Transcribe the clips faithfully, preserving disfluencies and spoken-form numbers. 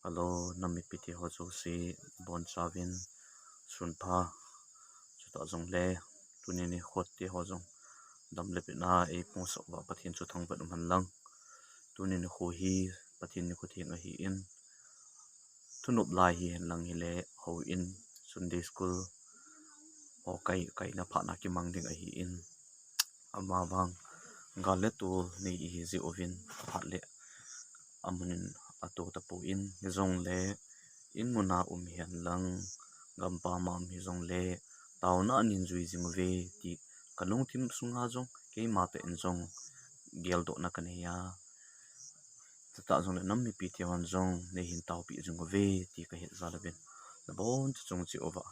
Hello, nam mipite ho jouse, bonchauvin, sunpha, chutah jongle, tuni nikho te ho jong, dam le pina eipuisah uva Pathen chu thangvah in umhen lang. Tuni nikho hi, Pathen nikho theng ahin, thunop lai hihen lang hile, houin, Sunday school, ho kai, kaina phatna kimang ding ahin, amavang, gal le tol nei ihi jeh uvin, aphat le, amun in ato tapoi, hijongle, in muna um hihen lang, gampam a um hijongle, taona ahin jui jing uve, ti kalungthim sunga jong, keima tah in jong, geldohna kanei a. Chutah jongle nam mipite hon jong, neihin taopeh jing uve, ti kahet jal uvin. Nabonchauva chung cheh uva,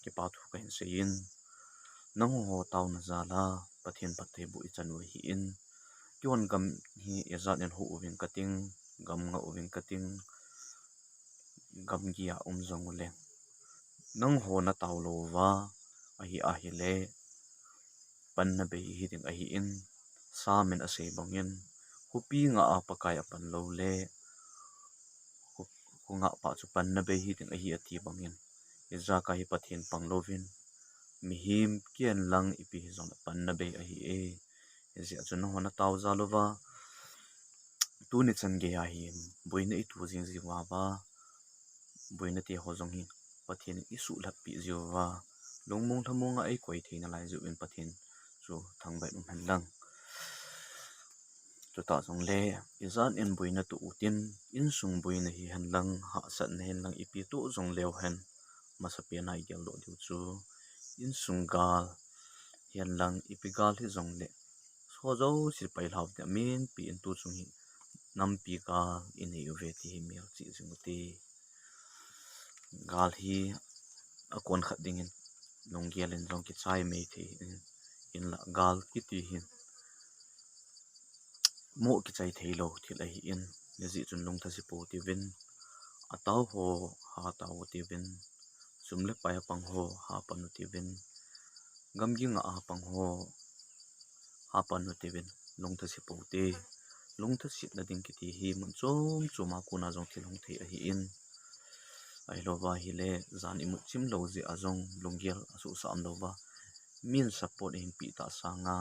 kipa thu kahin seiyin. Nangho taona jal a, Pathen phattheiboh ichan u ahin. Keihon gam hi ijat in huh uving kating, gam ngah uving kating, gamgi a um jong uleng, nangho natao lou uva, ahi ahile, panna bei hiding ahin, Samin asei bangin, khopi ngah a Pakai apan lou le, kho, kho ngah pa chu panna bei hiding ahi ati bangin, ijakai hi Pathen pang louvin, mihem kihen lang ipi hijongle panna bei ahi e, hijeh a chu nangho natao jal uva, tuni chan geiya hi, boina itu jing jing uva, boina te ho jong hi, Pathen in eisuhlhap peh jeh uva, lungmong lhamong a eikoi thei nalai jeh uvin Pathen chu thangvah in umhen lang. Chutah jongle, ijat in boina toh utin, insung boina hihen lang, hahsatna hihen lang, ipi toh jongleu hen, masapen a igeldoh diu chu, insung gal hihen lang, ipi gal hijongle, soh jouse pailhau te, amin pi in tu chung hi, nampi gal inei uve ti hi melchih jing ute. Gal hi akon khat dingin, lunggel in jong kichai mei thei in, hinlah gal kiti hin, moh kichai theilou thil ahin, hijeh chun lungthase pou tiuvin, atao ho hatao u tiuvin, sum le pai apang ho hapan u tiuvin, gamgi ngah a pang ho hapan u tiuvin, lungthase pou te. Lungthasetna ding kiti hi mun chom chom a kona jong thil hung thei ahin, ahilouva ahile, jan imut chim lou jeh a jong lunggel asuhsah umlouva, min support ahin peh tah sanga,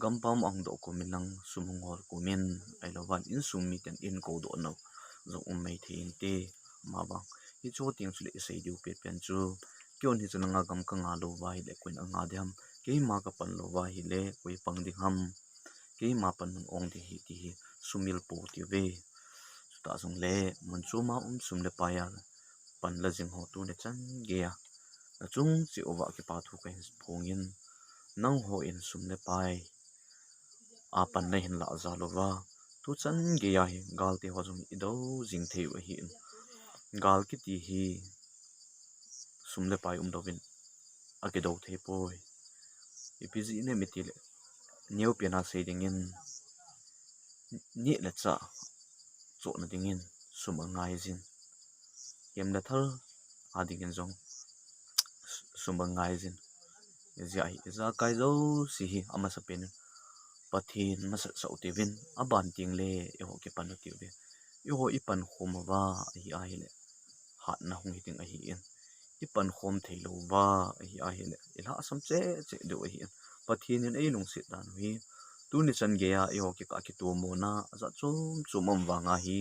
gampam ahung doh komin lang, sum hung hol komin, ahilouva insung miten eihin koudoh nau jong um mei thei inte, amavang, hiche teng chule isei diu pen pen chu, keihon hiche langa gam kangah louva ahile koin angah ding ham, keima kapan louva ahile koi pang ding ham, keima panmun ong ding ahi ti hi sumil pou tiuve. Chutah jongle, mun chom a um sum le pai a panla jing ho tuni chan geiya, nachung cheh uva kipa thu kahin phongin, nanghon sum le pai a pan nahin lah jal uva, tuchan geiya hi galte ho jong idou jing thei u ahin, gal kiti hi sum le pai umlouvin akidou thei poi. Ipi jeh inem itile, neopen a sei dingin, neh le chah chohna dingin sum angaijin, hem le thal a dingin jong sum angaijin, ijeh a hi, ijakai jouse hi amasapen in Pathen masatsah u tiuvin, aban tengle eiho kipan u tiuve. Eiho ipankhom uva ahi ahile, hatna hung hiding ahin, ipankhom theilou uva ahi ahile, ilhahsam cheh cheh diu ahin, Pathen in eilungset dan u hi, tuni chan geiya eiho kikah kitomona ajat chom chom um vanga hi,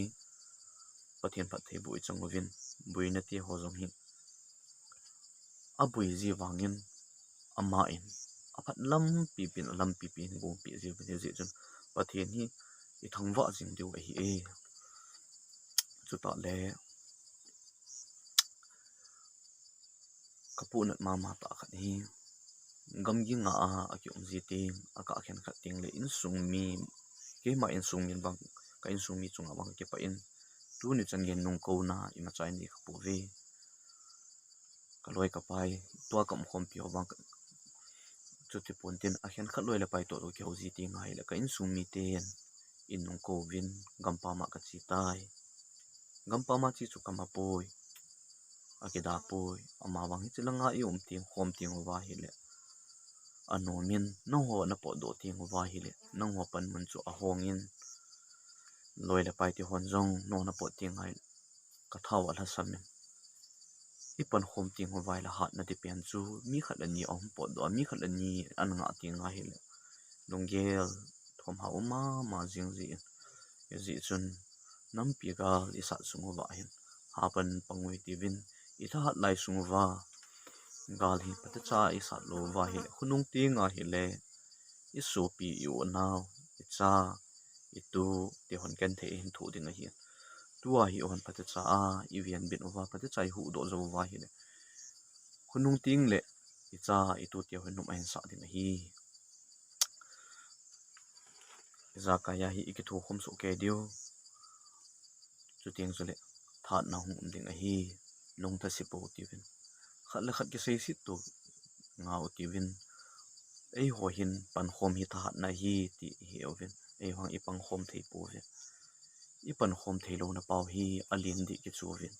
Pathen phattheiboh ichang uvin, boina te ho jong hi aboi ji vangin, aman aphat lampi pen, alampi pen gongpeh jiuvin, hijeh chun Pathen hi ithangvah jing diu ahi e. Chutah le, kapohnat mama tah khat hi, gamgi ngah a akium ji teng, akah khenkhat tengle insung mi, keima insung min vang, ka insung mi chunga vang kipah in, tuni chan geiyin nungkouna imacha inei khapouve. Kaloi kapai, tua kaumkhompi ho vang, chuti pontin, akhenkhat loi le pai toh toh kihou ji teng ahile, ka insung miten in nungkouvin, gampam a kache tai. Gampam a che chu kama poi, akida poi, amavang hiche langa ium teng, khom teng uva ahile, anomin, nangho napotdoh teng uva ahile, nangho panmun chu ahongin, loi le pai te hon jong nona pot ti ngai ka thao a lhasam in. I pankhom ting ho vai la hatna ti pen chu mi khat le ni a hung potdoh a, mi khat le ni an ngah ti ngai hile lunggel thom ha um mama jing jin. Hijeh chun nampi gal i sat sung uva hin hapan pang uvin tivin, i thahat lai sung uva gal hi phatecha i sat lou uva hile khonung ting a hile i sopi, i u nao, i cha, i tu te hon ken thei hin thu ding ahi. Tua hi hon phatecha a i vian bin uva phatecha i huhdoh jou uva hile khonung ting le i cha i tu te hon num ahin sah ding ahi. Ijakai a hi i kithukhom soh kei diu. Chuteng chule thahatna hung um ding ahi. Lungtha se pou tivin, khat le khat kiseiset to ngau tivin. Eiho hin pankhom hi thahatna ahi ti i he uvin, eivang i pankhom thei pouve. I pankhom thei louna pau hi alen dih kichu uvin.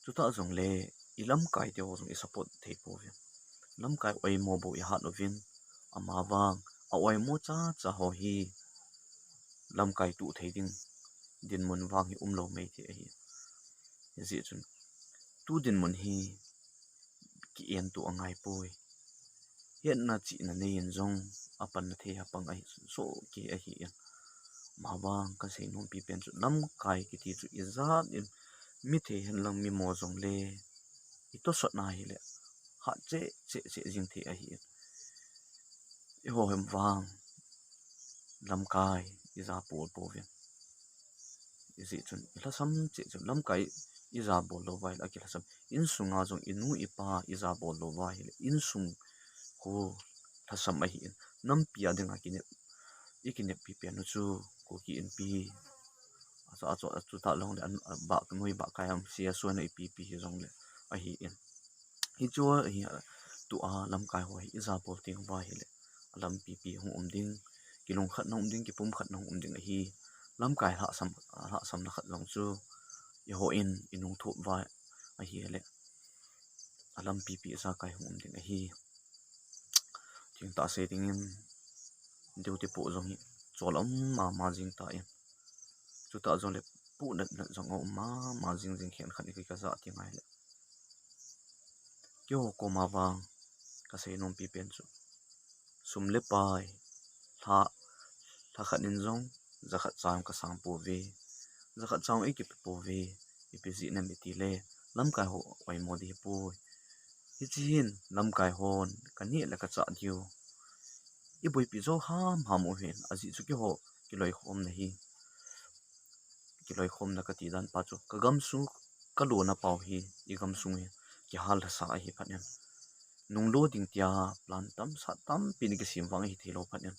Chutah jongle i lamkai te ho jong i support thei pouve. Lamkai oimo bou i hat uvin, amavang a oimo chacha ho hi lamkai tuh thei ding dinmun vang hi umlou mei thei ahi. Hijeh chun tu dinmun hi ki-en tuh angai poi. Hetna chihna nei in jong apanna thei a pang ahi soh kei ahi in. Amavang ka seinompi pen chu lamkai kiti chu ijat in mi thei henlang mi mo jongle i tosot na hile hat cheh cheh cheh jing thei ahi in. Eiho hem vang lamkai ija bol pouvin. Hijeh chun i lhasam cheh chun lamkai ija bol lou uva hile akilhasam. Insunga jong i nu i pa ija bol lou uva hile insung khu lhasam ahi in. Nampi a dinga kinep, i kineppi pen u chu Kuki Inpi achu, achu, achu ta long le an, a, bah, noi bah kai am sia suan ipi pi hi jongle ahi in. Hichu hi, a, tua lamkai ho hi ija bol teng uva hile alampi pi hung um ding, kilungkhatna um ding, kipumkhatna hung um ding ahi. Lamkai lhasam, lhasamna khat jong chu eiho in i nung thup uva ahile alampi pi ijakai hung um ding ahi. Thengtah sei dingin duty poh jong hi chol um mama jing tan. Chutah jongle poh natnat jong aum mama jing jing, khenkhat in kei kajah ti ngai le. Keiho koma vang ka seinompi pen chu sum le pai, lha, lha khat in jong jakhat cha ka sang pouve, jakhat cha i kipe pouve, ipi jeh ham itile lamkai ho oimo ding hipoi. Hiche hin lamkai hon kaneh le kachah diu i boipi jou hamham uvin, ajeh chu keiho kiloikhomna hi, kiloikhomna kati dan pa chu ka gamsung, ka lona pau hi i gamsung hi kihal lhasa ahi phat in. Nunglo ding tia plan tam sat tampi in kisem vang ahi theilou phat in.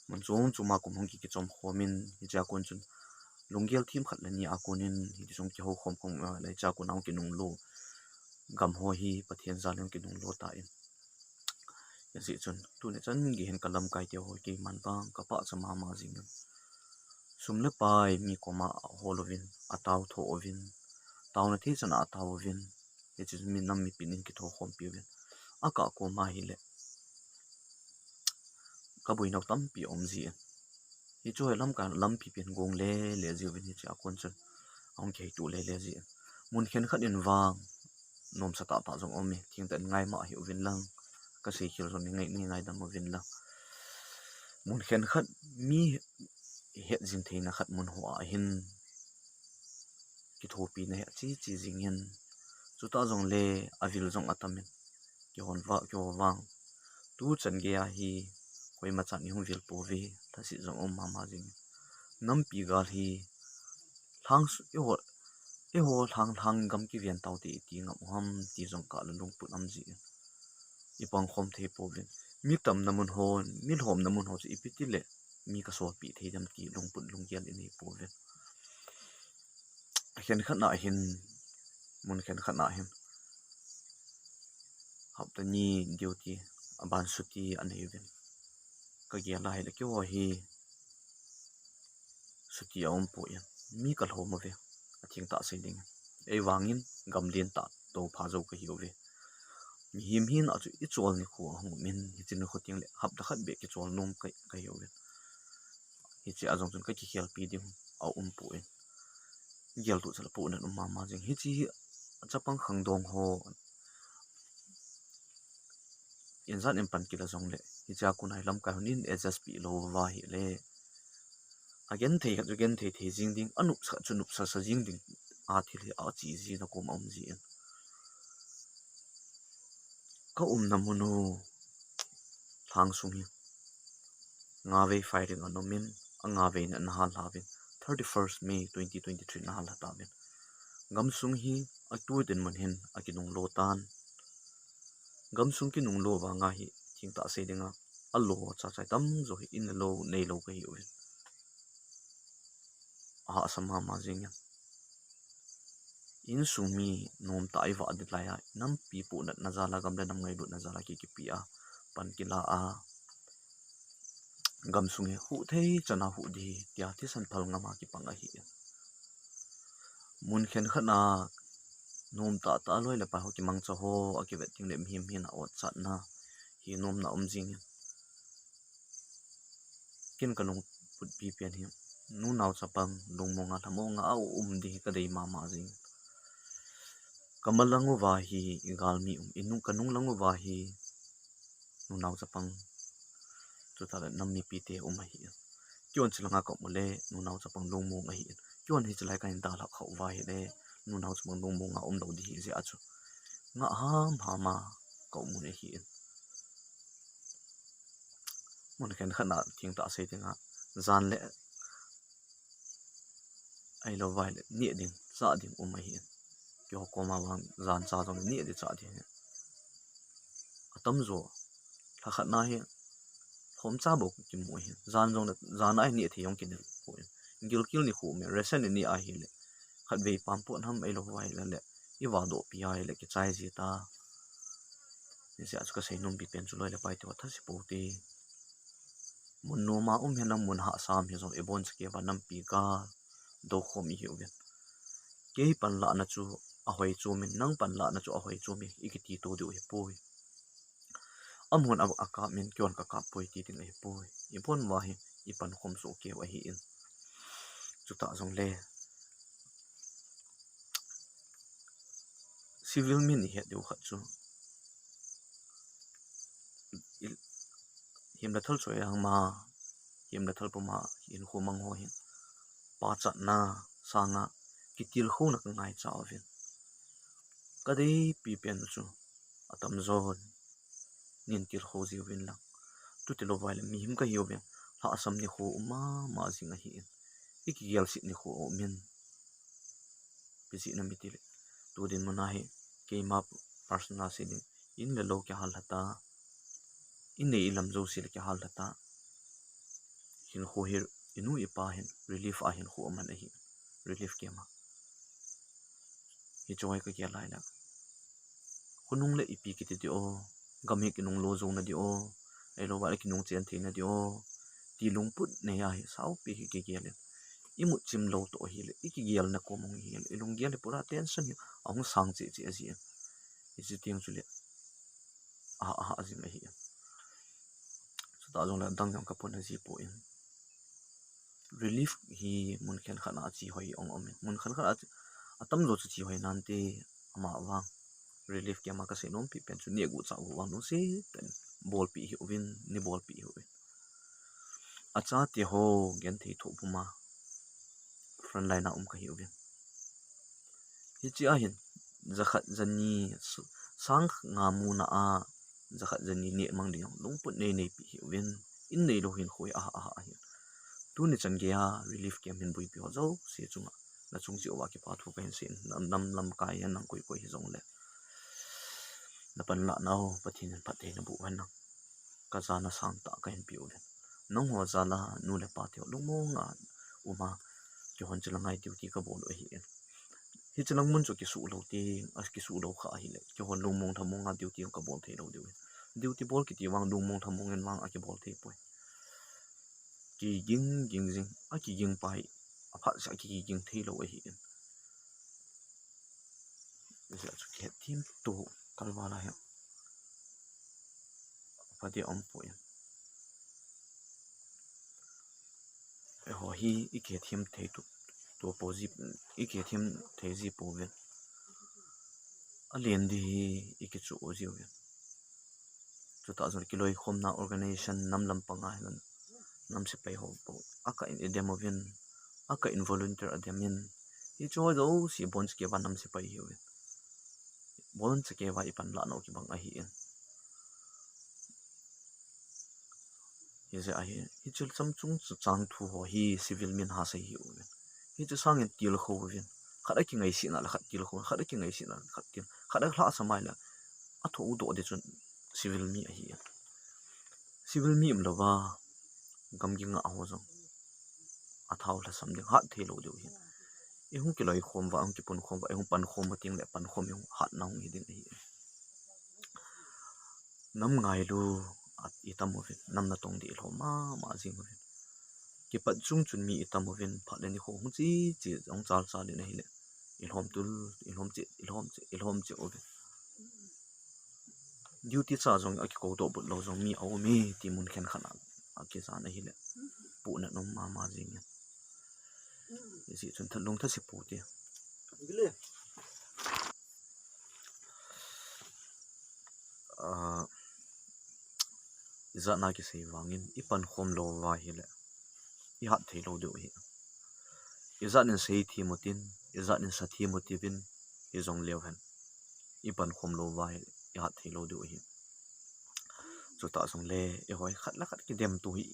Mun chom chom a kum hung ki, kichom khom in, hichea kon chun lunggel themkhat le ni a kon in hiti chung kihoukhom khom, a, le hichea kon a hung kinunglo. Gam ho hi Pathen jal in kinunglo tan. Hijeh chun tuni chan gei hin ka lamkai te ho keiman vang ka pachat mama jing in. Sum le pai mi koma ahol uvin, atao tho uvin, taona thei chan a atao uvin, hiche mi nam mipin in kithokhompi uvin. Akah koma hile ka boinau tampi um jin. Hichu hi lamkai lampi pen gong lele jiuvin hichea kon chun ahung kihei tuh lele jin. Mun khenkhat in vang nomsa tahtah jong um e, thengtah in ngaima hih uvin lang, ka seikhel jong nei ngai, nei ngaidam uvin lang. Mun khenkhat mi het jing theina khat mun ho a hin kithopina hi achi chi jing in, chutah jongle avil jong atam in, kihon va, keiho vang tuchan gei a hi koima chan i hung vil pouve, lhaset jong um mama jing in. Nampi gal hi lhang su, eiho, eiho lhang, lhang gam kiven taute iti ngam u ham ti jong ka lungput um jin. I pangkhom thei pouvin. Mi tamna mun hon, mi lhomna mun ho chu ipi tile mi ka solpeh thei dem ti lungput lunggel i nei pouvin. Khenkhat na hin, mun khenkhat na hin hapta ni duty, aban chutti anei uvin. Ka gel a hile keiho hi chutti aum poi, mi ka lhom uve, athengtah sei ding. Ei vangin gam lentah toupha jou ka hi uve. Mihem hina chu i chol nikho ahung um in, hiche nikho teng le hapta khat beh kichol nom ka, ka hi uve. Hiche a jong chun kakikhelpi ding a um poi. Geltoh chala pohnat um mama jing. Hiche hi chapang khangdong ho injan in pan kila jongle, hiche a kon a hi lamkai hon in adjust pi lou va hile, agenthei khat chu genthei thei jing ding, anopsa khat chu nopsa sa jing ding a thil hi ache ji na kom a um jin. Ka umna mun u lhang sung hi nga vei firing ana um in, a nga vei na ana hal lha uvin, thirty-first May twenty twenty-three ana hal lha tauvin. Gamsung hi atu dinmun hin akinung lo tan. Gamsung kinung lo vanga hi thengtah sei dinga alo chachai tamjo hi in le lo nei lo kahi uvin. Ahahsa mama jing in. Insung mi nomtah a ivah ding lai a, nampi pohnatna jal a, gam le nam ngailutna jal a ki, kipi a, pan kila a, gamsung hi huh thei chan a huh ding hi tia thisan phal ngam a kipang ahi. Mun khenkhat a nomtah tah a loi le pai ho kimangcha ho akivet ding le mihem hina otchatna hi nomna um jing in. Ken ka lungput pipen hi, nunao chapang lungmonga lhamong a um ding hi kadei mama jing. Ka malang uva hi igalmi um, inung, ka nunglang uva hi nunao chapang, chutah le nam mipite um ahi. Kihon chilanga ka um u le nunao chapang lungmong ahi. Kihon hiche lai kahin dalhah kha uva hile nunao chapang lungmonga um lou ding hi jeh a chu ngah hamham a ka um u ahi. Mun khenkhat a thengtah sei dinga jan le ahilou vai le neh ding, chah ding um ahi. Keiho koma vang jan cha jong le neh ding, chah ding ahi. Atamjo lhakhat na hi lhomcha bou kimu ahi. Jan jong le, jan a hi neh thei jong kinei poi. Gilkel nikho um e, ration ineh ahile, khatvei pampot ham ahilou vai le le, ivahdohpi ahile kichai ji ta. Hijeh a chu kasei nom pipen chu loi le pai te ho thase pou te. Mun noma um hen lang, mun hahsa um hijong, iboncha kei uva nampi gal doukhom ihi uvin. Kei panlahna chu ahoi chom in, nang panlahna chu ahoi chom in, ikiti to diu ahipoi. Amun a, akap in, keihon kakap poi ti ding ahipoi. Ibon uva hi ipankhom soh kei u ahin. Chutah jongle civil min ihet diu khat chu, i, hem le thal choi ahang ma, hem le thal puma hinkho mang ho hin pachatna sanga kitilkhouna kangaicha uvin. Kadei pipen chu atamjon nin tilkhou jiuvin lang. Tutilou vai le mihem kahiuvin, lhahsam nikho um mama jing ahin. Ikigel set nikho um in. Ipi jeh ham itile, tu dinmun a hi keima personal sei ding, in le lou kihal lha ta, inei ilam jouse le kihal lha ta. Hinkho hi inu ipa hin relief a hinkho aman ahi, relief camp a. Hiche hi kagel lai le, khonung le ipi kiti di o, gam hi kinung lo jou na di o, ahilou vai le kinung chen thei na di o, ti lungput nei ahi, saopi hi kigel in. Imut chim lou toh ahile, ikigelna kom hung hile, ilunggel hi pura tension hi ahung sang cheh cheh ahi. Hiche teng chule, a, a, a jing ahi. Chutah jongle adang jong kapona ji poi. Relief hi mun khenkhat a che hoi ong um in. Mun khenkhat a, atamjo chu che hoi nante, amavang relief camp a kasei nom pipen chu neh gu chah gu vang lungset tah in bolpeh hih uvin, nei bolpeh hih uvin. Achate ho genthei thoh puma frontline a um kahi uvin. Hiche ahin, jakhat jani, s-, sang nga muna a, jakhat jani neh mang ding lungput nei neipeh hih uvin, in neilou hinkho hi aha aha ahin. Tuni chan geiya relief camp hin boipi ho jouse chunga, nachung cheh uva kipa thu kahin sei in, nam, nam lamkai a nang koi koi hijongle, napanlah nau Pathen in phatthei naboh hen lang. Kajana sangtah kahin pe uvin. Nangho jal a nu le pa te ho lungmong a um a, keihon chule ngai duty kabol u ahin. Hiche lang mun chu kisuh lou teng, akisuh lou kha ahile, keihon lungmong lhamong a duty kabol thei lou diu ahin. Duty bol kiti vang lungmong lhamong in vang akibol thei poi. Kiging ging jing, akiging pa hi aphat seh a kiging thei lou ahin. Hijeh a chu kihet them to kalval a hi. Apha ding aum poi. eiho hi i kihethem thei tu, tu po ji, i kihethem thei ji pouvin. Alen di hi i kichu u jiuvin. Chutah jong kiloikhomna organization nam lampang a hinan, nam sepai ho po, akah in i dem uvin, akah in volunteer a dem in, hichu ho jouse bon chakeh uva nam sepai hiuvin. Bon chakeh uva i panlah nau kibang ahin. Hijeh a hi, hichu chomchung chu chang thu ho hi civil min ha sei hiuvin. Hichu sangin tilkhou uvin. Khat a kingaisihna le khat tilkhou, khat a kingaisihna le khat til, khat a lhahsam a le athoh u doh di chun civil mi ahin. Civil mi umlouva gam kingah ho jong athao lhasam ding, hat thei lou diu ahin. I hung kiloikhom uva, i hung kipunkhom uva, i hung pankhom u teng le pankhom i hung hatna hung hi ding ahin. Nam ngailu a i tam uvin, nam natong di i lhom mama jing uvin. Kipat chung chun mi i tam uvin, phat le nikho hung che che, hung chal chal in ahile, i lhom tul, i lhom che, i lhom che, i lhom che uvin. Duty cha jong a kikoudoh but lou jong mi a um e ti mun khenkhat a, a kijan ahile, puhnat um mama jing in. Hijeh chun that lung thase pou te. Ah, ijat na kisei vangin i pankhom lou uva ahile, i hat thei lou diu ahi. Ijat in sei them u tin, ijat in sa them u tiuvin, hijong leu hen, i pankhom lou uva ahile i hat thei lou diu ahi. Chutah jongle eiho hi khat le khat kidem to hi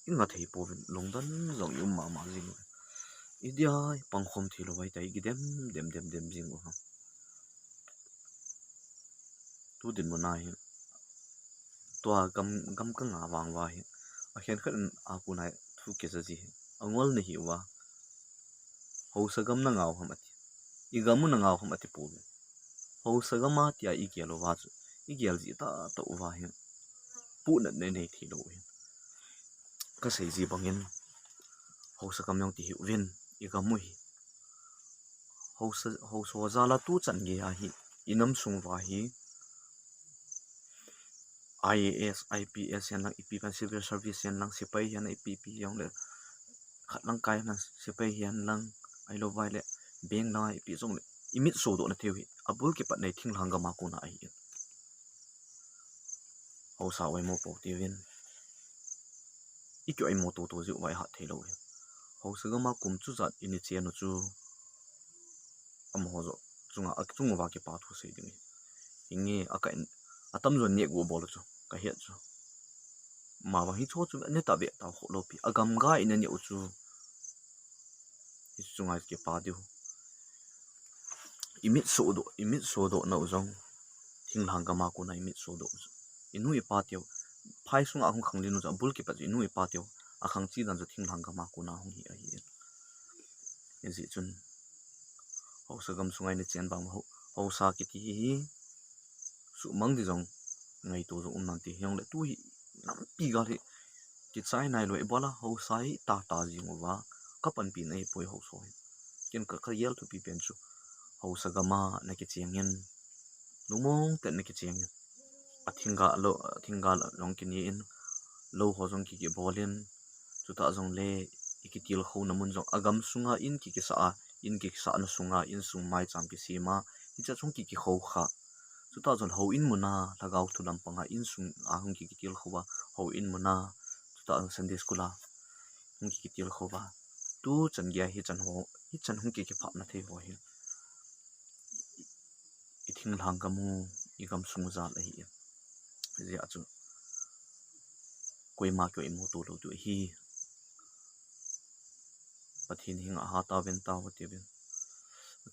i nga thei pouvin, lungdon jong i um mama jing u. Idia i pankhom thei lou uva hitia i kidem dem dem dem jing u ham. Tu dinmun a hi, tua gam, gam ka ngah vang uva hi, a khenkhat in a kona thu kija ji hi, angol nahi uva, haosa gam na ngah u ham ati, i gam u na ngah u ham ati pouvin. Haosa gam a tia i gel uva chu, i gel ji tahtah uva hi, puhnat nei nei thei lou u hi. Ka sei ji bangin, haosa gam jong ti hih uvin, i gam u hi. Haosa, haosa ho jal a tu chan gei a hi, i nam sung uva hi, I A S, I P S hihen lang, ipi pan civil service hihen lang, sepai hihen lang, ipi ipi hihen lang le, khat lang kai hihen lang, sepai hihen lang, ahilou vai le, bank lang a ipi jong le, i mit sodoh na thei u hi, a bul kipat na hi thinglhang gam a kona ahi. Haosa u aimo pou tiuvin, i ki aimo toto jiu va i hat thei lou hi. Haosa gam a kum chujat i ni chen u chu, amaho joh chunga, a chung uva kipa thu sei ding hi. Hinge a ka in, a tamjo in neh gu bol u chu ka het chu. Ama vang hicho chu ne ta ve ta kho lou pi. A gam ga in a neh u chu, hichu chunga kipa diu. I mit sodoh, i mit sodoh na u jong, thinglhang gam a kona i mit sodoh u chu, i nu i pa teu, phai sunga hung khanglen u chu, a bul kipat chu i nu i pa teu, a khang chi dan chu thinglhang gam a kona hung hi ahi. Hijeh chun, haosa gam sunga i ni chen vang, hao-, haosa kiti hi, hi, suhmang di jong, ngaito jong um nante hijongle tu hi, nampi gal hi, kichai nailou, i bol a haosa hi tata jing uva, ka panpi na hi poi haosa hi. Ken ka, ka gel thupi pen chu, haosa gam a na kicheng in, lungmong tah in na kicheng in, a thingga lou, a thingga jong kine in, lou ho jong ki, kibol in, chutah jongle, i kitilkhouna mun jong, a gam sunga in ki, kisah a, in ki, kisahna sunga, insung maicham kisem a, hiche chung ki, kikhou kha. Chutah jong houin mun a, lhagao thu lampang a, insung a hung ki, kitilkhou a, houin mun a, chutah jong Sunday school a, hung ki, kitilkhou a. Tu chan gei a hichan ho, hichan hung ki, kiphah na thei ho hi, i thinglhang gam u, i gam sung u jal ahi. Hijeh a chu, koima kio i mu to lou diu ahi. Pathen henga ha tauvin, tao tiuvin.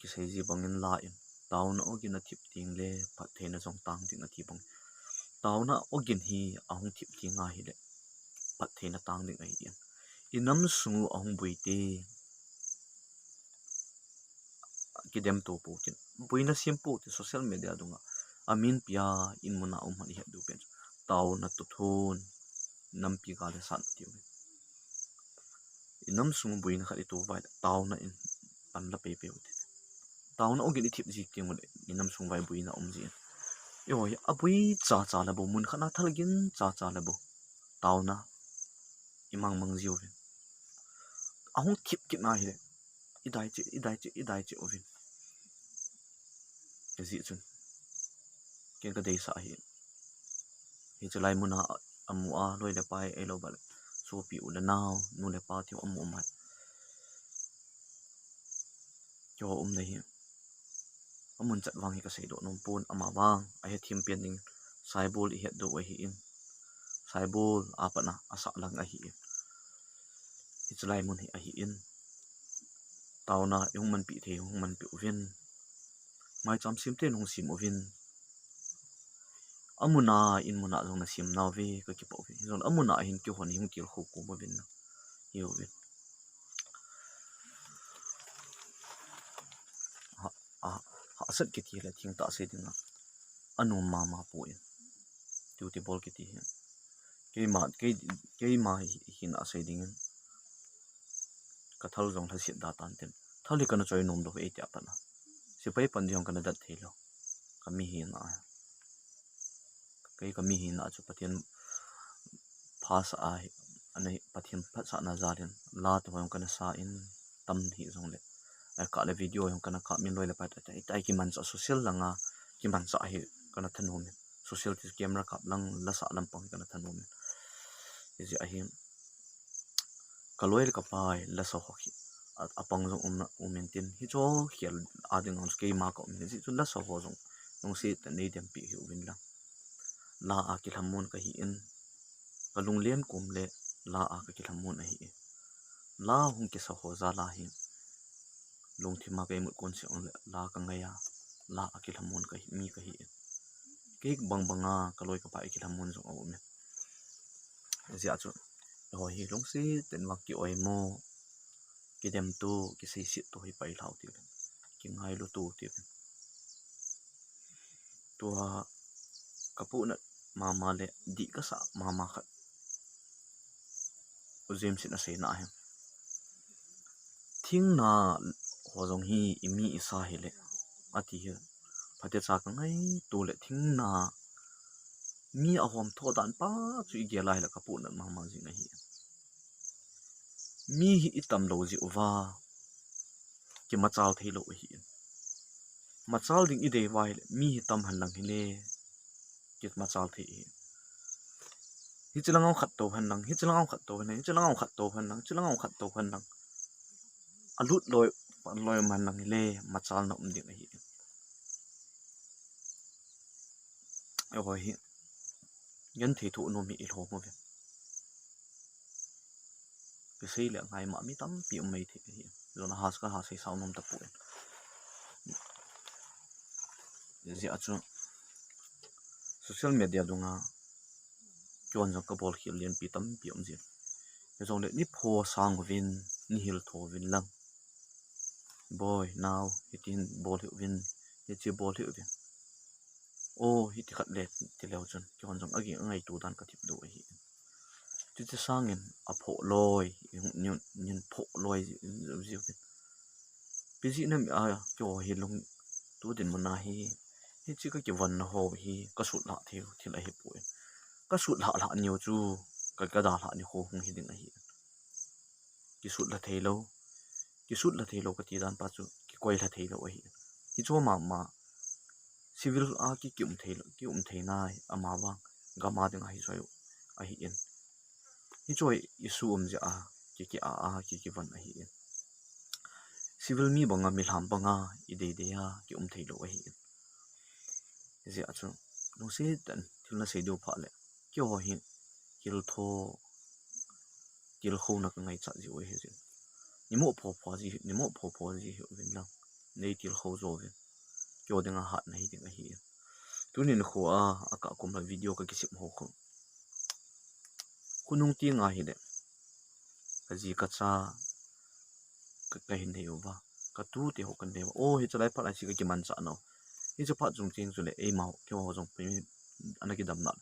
Kisei ji bangin la in, taona ogin a thip teng le, phattheina jong tang ding ati bang. Taona ogin hi ahung thip teng ahile, phattheina tang ding ahi in. I nam sung u ahung boi te, kidem to pou tin, boina sem pou tin, social media dunga, a min pia in mun a um hon i het diu pen chu, taona to thon, nampi gal le sat tiu. I nam sung boina khat i to vai le, taona in pan la pei pei u tin. Taona ogin i thip ji teng u le, i nam sung vai boina um ji in. I ho hi, a boi cha cha le bou, mun khat na thal gin cha cha le bou. Taona i mang mang jiu vin. ahung thip kit na hile, idai che, idai che, idai che uvin. Ajeh chun ken kadeisah ahi. Hiche lai muna amu a, loi le pai, ahilou bale sopi u le nao, nu le pa tiu amu um ahi. Keiho umna hi amun chat vang hi kaseidoh nom pon, ama vang ahethem pen ding. Saibol ihet diu ahin, Saibol a pat na asah lang ahin, hiche lai mun hi ahin, taona ihung manpi thei hung manpi uvin, maicham sem thei hung sem uvin, amuna, in muna jong nasem nauve, kakipah uve. Hijongle amuna hin keihon ihung tilkhou khom uvin lang, hiuvin. Ha, ha, hahsat kiti le thengtah sei dinga anom mama poi. Duty bol kiti hi keima, kei, keima hi, hina sei dingin kathal jong lhaset da tan tin. Thal hi kana choi nom lou, eiti a pat na sepai pan ding jong kana dat thei lou. Kami hina, kei kami hina chu Pathen phasah a, ana hi Pathen phatsahna jal in la te ho jong kana sa in, tam hijongle, eh, kah le video jong kana kap in, loi le pai tah tah, itai kimanchah, social langa kimanchah hi kana thanom in. Social ti camera kap lang, la sah lampang hi kana thanom in. Hijeh ahi, kaloi le kapai lasa ho hi a, apang jong um na, um in tin, hiche khel a ding jong chu keima ka um in, hijeh chun lasa ho jong lungset tah in nei dempi hih uvin lang. La a kilhamon kahi in, kalunglen kom le la a kakilhamon ahi. La hung kisa ho jal a hi lungthim a ka imut kon seh le la kangai a, la a kilhamon kahi, mi kahi in. Kei bang banga kaloi kapai kilhamon jong aum in. Hijeh chun eiho hi lungset tah in vang ki-oimo, kidemto, kiseisetto hi pai lhau tiu, kingailuto tiu. Tua kapohnat mama le dih kasah mama khat, U James in aseina ahi. Thingna ho jong hi imi isa hile, ati hi. Phatecha kangaito le thingna, mi ahom tho dan pa chu igel a hile kapohnat mama jing ahi. Mi hi itam lou jeh uva kimachal thei lou ahi. Machal ding idei uva hile, mi hi tam hen lang hile kimachal thei ahi. Hiche langa khat tou hen lang, hiche langa khat tou hen lang, hiche langa khat tou hen lang, hiche langa khat tou hen lang, alut loi, loi man lang hile machalna um ding ahi. Eiho hi genthei thoh nom hi ilhom uve. Kisei le ngaima mi tampi um mai thei ahi. Jona has kaha seisau nom tapoi. Hijeh a chu social media dunga keihon jong kabol khel lenpi tampi um jin. Hijongle nei pho sang uvin, nei hiltho uvin lang. Boi, nao, hitin bol hih uvin, hiche bol hih uvin. O, hiti khat le, ti leu chun keihon jong agi angaito dan kathip diu ahi. Chuche sangin aphoh loi, nin, nin phoh loi ji, ji, ji uvin. Ipi jeh ham a, keiho hi lung, tu dinmun a hi, hiche kakivonna ho hi kasut lhah thei thil ahipoi. Kasut lhah lhah niu chu ka, kadalhah nikho hung hi ding ahi. Kisut lha thei lou, kisut lha thei lou kati dan pa chu kikoi lha thei lou ahi. Hiche mama, civil a ki, kium thei lou, kium thei nai, ama vang gam a dinga hiche ahi in. Hiche issue um jeh a ki, ki a, a ki, kivon ahi in. Civil mi banga, milham banga idei dei a kium thei lou ahi in. Hijeh a chu lungset tah in thil nasei diu phat le, keiho hi hiltho, tilkhouna kangaichat jiu ahi jeh in. Nei mo pho pho ji, nei mo pho pho ji hih uvin lang, nei tilkhou jo uvin. Keiho dinga hatna hi ding ahi in. Tuni nikho a, akah kum a video kakisem ho khu, khonung tenga hile, kaji kacha ka, kahin nei uva, katute ho kahin nei uva. O, hiche lai phat a hiche kakimanchah nau, hiche phat jong cheng chule eima, keiho jong pi, ana kidamna,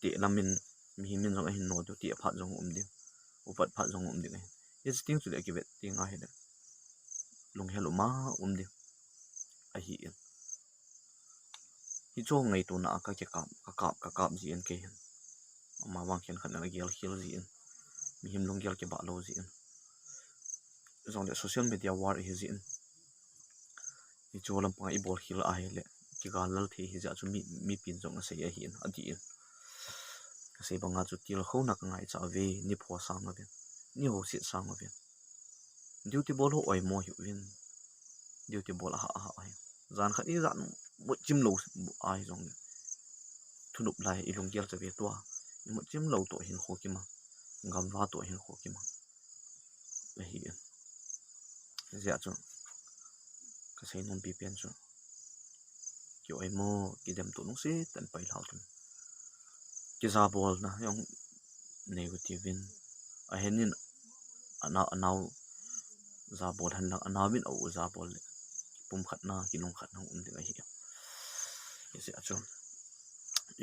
teh lam in, mihem in jong ahin no diu, teh phat jong um ding, upat phat jong um ding ahi. Hiche teng chule akivet tenga hile, lunghel uma um ding ahi in. Hiche ngaitona a kakikap, kakap, kakap ji in kei hin. Ama vang khenkhat in agel khel ji in. Mihem lunggel kibah lou ji in. Jong le social media war hi jin. Hichu lampang a i bol khel a hile, kigal lal thei hi jeh chu mi, mipin jong asei ahin, ati in. Kasei banga chu tilkhouna ka ngaicha uve, ni pho sang uvin, ni hosit sang uvin. Duty bol ho oimo hiuvin. Duty bol aha, aha hi. Jan khat ni jan mut chim lou ahi jong le, thunop lai i lunggel cha ve tua. I mut chim lou toh hinkho kima. Gamva toh hinkho kima. Ahi. Jeh chu kasei nom pipen chu, ki oimo, kidem tu lungset tah in pai lhau tin. Kijabolna jong nei u tiuvin. Ahen in anao, anao jabol hen lang, anao in a u jabol le, kipumkhatna, kilungkhatna um ding ahi. Hijeh chu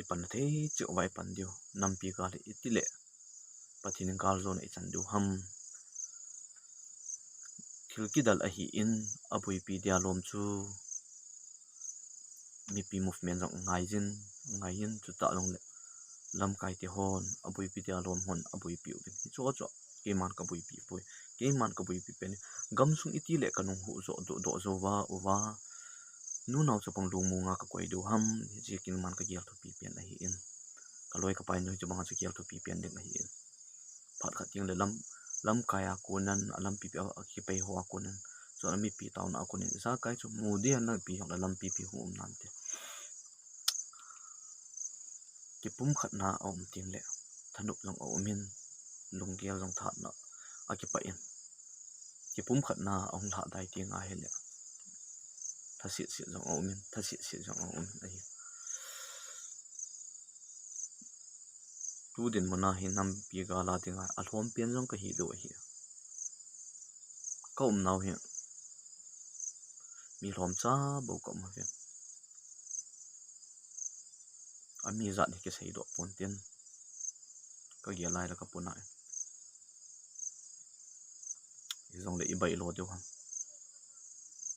i panna thei cheh uva i pan diu, nampi gal le iti le Pathen in galjona i chan diu ham. Thil kidal ahin, abuipi dia lom chu mipi movement jong ngai jin, ngai jin, chutah jong le lamkai te hon, abuipi dia lom hon abuipi uvin. Hichu chu keiman ka buipi poi. Keiman ka buipi pen, gamsung iti le ka nung hu jo, do, do jo uva, uva. Nunao chapang lungmonga ka koi diu ham, hiche keiman ka gel thupi pen ahin. Ka loi ka pai nu hichu banga chu gel thupi pen ding ahin. Phat khat teng le lam, lamkai a konin, alampi pi a, akipei ho a konin, chun amipi taona a konin, ijakai chu mu dia napi jong le lampi pi hung um nante. Kipumkhatna aum teng le, thanop jong aum in, lunggel jong thahatna akipah in. Kipumkhatna ahung lhah dai teng ahile, thasetset jong aum in, thasetset jong aum in ahi. Tu dinmun a hi nampi gal a dinga alhom pen jong kahi diu ahi. Ka umnau hi mi lhomcha bou ka um uvin. Ami jat hi kisei doh pon tin, ka gel lai le ka puna in. Hijong le i bailo diu ham.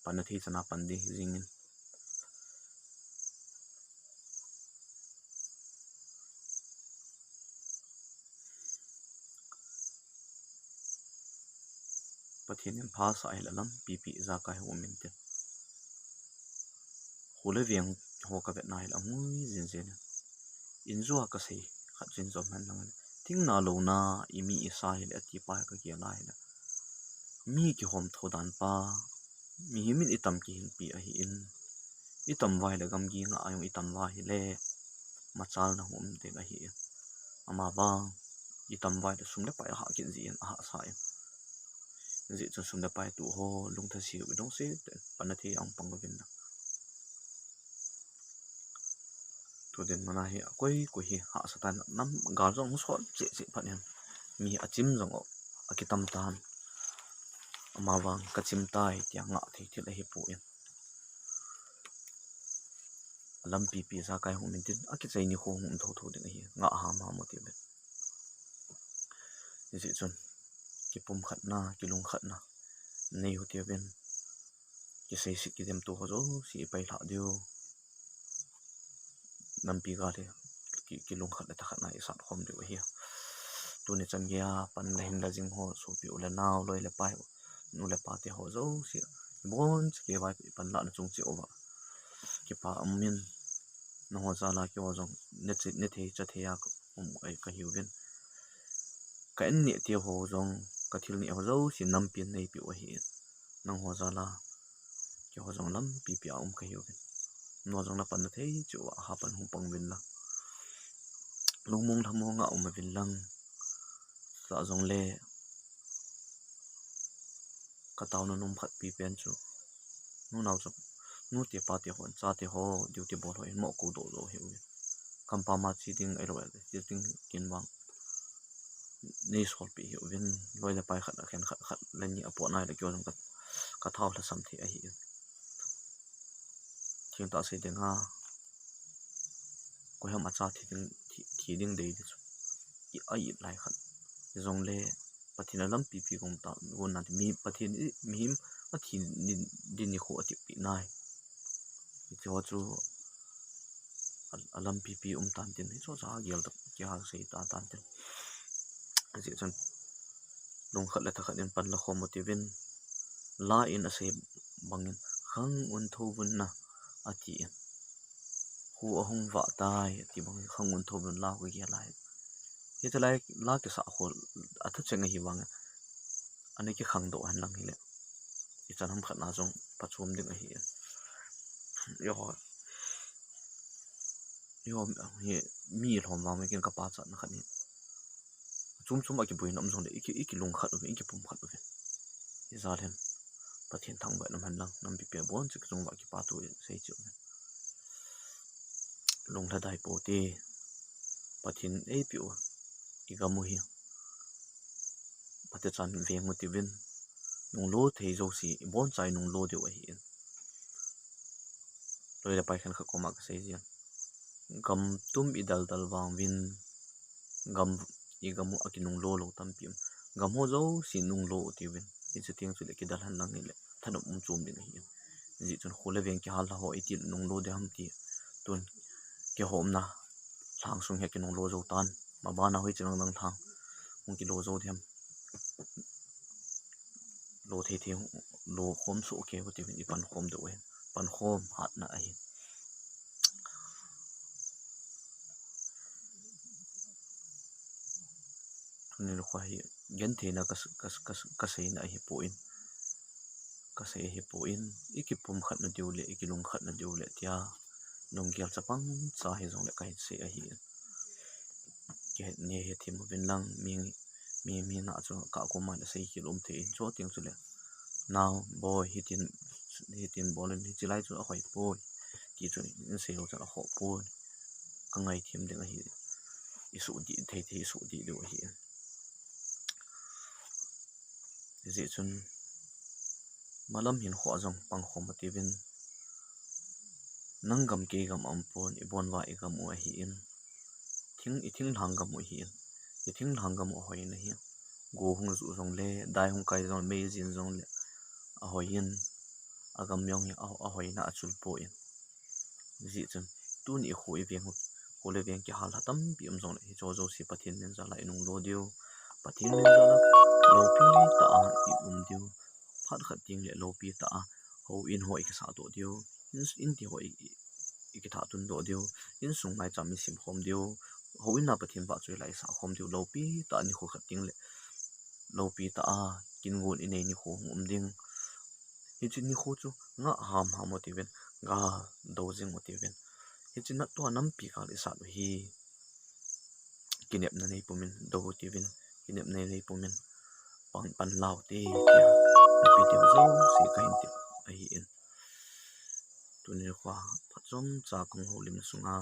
Panna thei chan a pan ding hi jingin. Pathen in phasah hile lampi pi ijakai hung um inte. Kho le veng ho ka vetna hile ahung jin jin in. Injua ka sei khat jin jom hen lang le, thingna louna, i mi i sa hile, ati pa hi ka gel a hile, mi kihom tho dan pa, mihem in i tam kihinpi ahin, i tam uva hile gamgi ngah a jong i tam uva hile, machalna hung um ding ahin. Amavang i tam uva hile sum le pai ahah kit jin, ahahsa in. Hijeh chun sum le pai tu ho, lungthase u dong se, te, panna thei a hung pang uvin lang. Tu dinmun a hi, akoi koi hi hahsa tan, nam gal jong hung sot cheh cheh phat in. Mi achim jong akitam tan. Amavang ka chim tai tia ngah thei thil ahi poi. Alampi pi ijakai hung um intin, akichai nikho hung um tho tho ding ahi, ngah ham ham u tiuvin. Hijeh chun, kipumkhatna, kilungkhatna nei u tiuvin. Kiseiset kidem tu ho jouse i pai lhah diu. Nampi gal hi ki, kilungkhat le thakhatna i sat khom diu ahi. Tuni chan geiya pan le hin le jing ho, sopi u le nao, loi le pai, nu le pa te ho jouse, ibon cheh kei uva i panlahna chung cheh uva kipa um in, nangho jal a keiho jong ne che, ne thei cha thei a um ka, kahiuvin. Ka in neh te ho jong, ka thil neh ho jouse nampi in neipiu ahin. Nangho jal a keiho jong lampi pi a um kahiuvin. Nangho jong na panna thei cheh uva hapan hung pang uvin lang. Lungmong lhamong a um uvin lang. Chutah jongle ka taona nom khat pipen chu, nunao chu, nu te pa te hon, cha te ho, duty bol ho in mo ko doh doh hiuvin. Kam pam a che ding ahilou le, che ding kin vang nei solpeh hiuvin, loi le pai khat a khen khat, khat le ni a pot nai le keiho jong ka, ka thao lhasam thei ahin. Thengtah sei ding a, koiham a cha thi ding, thi, thi ding dei ding chu i, a it lai khat. Hijongle Pathen a lampi pi gom ta, gom nante, mi Pathen i, mihem athi ding, ding nikho atipeh nai. Hiche ho chu a, alampi pi um tan tin, hiche ho chu gel tah, kihal sei ta tan tin. Hijeh chun lungkhat le thakhat in pan la khom u tiuvin, La in asei bangin, "Khang un thouvin na," atin. "Kho ahung vah tai," ati bangin, "Khang un thouvin la kagel lai." Hitalai la kisah kho atha cheng ahi vangin, ana kikhang doh hen lang hile, ichan ham khat na jong phachom ding ahi. Eiho, eiho hi mi lhom vang mi kin kapa chatna khat hi. Chom chom a kiboina um jongle, iki, iki lungkhat uve, iki pumkhat uve. Hijal hen, Pathen thangvah in um hen lang, nampi pi a bon chik jong va kipa thu sei cheh uve. Lunglhadai pou te, Pathen eipeh u, igam u hi. Pathen chan veng u tivin, nunglo thei jouse, ibon chai nunglo diu ahi in. Loi le pai khen khat koma kasei jin. Gam tum idaldal vang uvin, gam, igam u akinunglo lou tampi um. Gam ho jouse nunglo u tivin. Hiche teng chule kidal hen lang hile, thanop um chom ding ahi. Hijeh chun kho le veng kihal lha ho iti nunglo ding ham ti. Tun kihomna lhang sung hi akinunglo jou tan. Mabana hoiche lang lang lhang hung kilo jou ding ham. Lo thei thei, lo khom soh kei u tivin ipan khom diu ahi. Pan khom hatna ahi. Tuni nikho hi gentheina ka, ka, ka, kaseina ahipoi. Kasei ahipoi. Ikipumkhat na diu le, ikilungkhat na diu le tia lunggel chapang cha hijongle kahin sei ahi. Kihet ne hethem uvin lang, mi, mi, mi na chu ka koma le sei kil um thei in, chuteng chule, "Nao, boi, hitin, hitin bol in, hiche lai chu ahoi poi," ti chu in sei lou chan akhoh poi. Kangaithem ding ahi. Isuhdih thei thei, isuhdih diu ahi. Hijeh chun, malam hinkho a jong pang khom u tivin. Nang gam kei gam aumpon, ibon uva igam u ahi in. Thing, ithinglhang gam u ahi in. Ithinglhang gam u ahoi in ahi. Go hung ju jongle, dai hung kai jongle, mei jin jongle, ahoi in. Agam jong hi a, ahoina achul poi. Hijeh chun, tuni kho iveng u, kho le veng kihal lha tampi um jongle, hicho jouse Pathen min jal a inunglo diu. Pathen min jal a loupi tah a ium diu. Phat khat teng le loupi tah a houin ho ikisah doh diu. In, inti ho i, i, ikithah tun doh diu. Insung maicham isim khom diu. Houin a Pathen vahchoi la isah khom diu. Loupi tah a nikho khat teng le loupi tah a kin gon inei nikho hung um ding. Hiche nikho chu ngah ham ham u tivin, gal do jing u tivin. Hiche natna a nampi kal isat u hi kinepna nei pumin, do u tivin, kinepna nei pumin, pan, pan lau te, tia, nampi teu jouse kahin ti ahi in. Tuni nikho a phat chomcha kahung houlim sunga,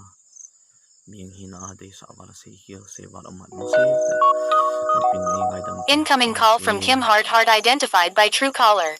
mi hina a deisah val a sei khel, sei val a mat mo sei, nampi nei ngaidam. Incoming call from Kim Hart Hart identified by Truecaller.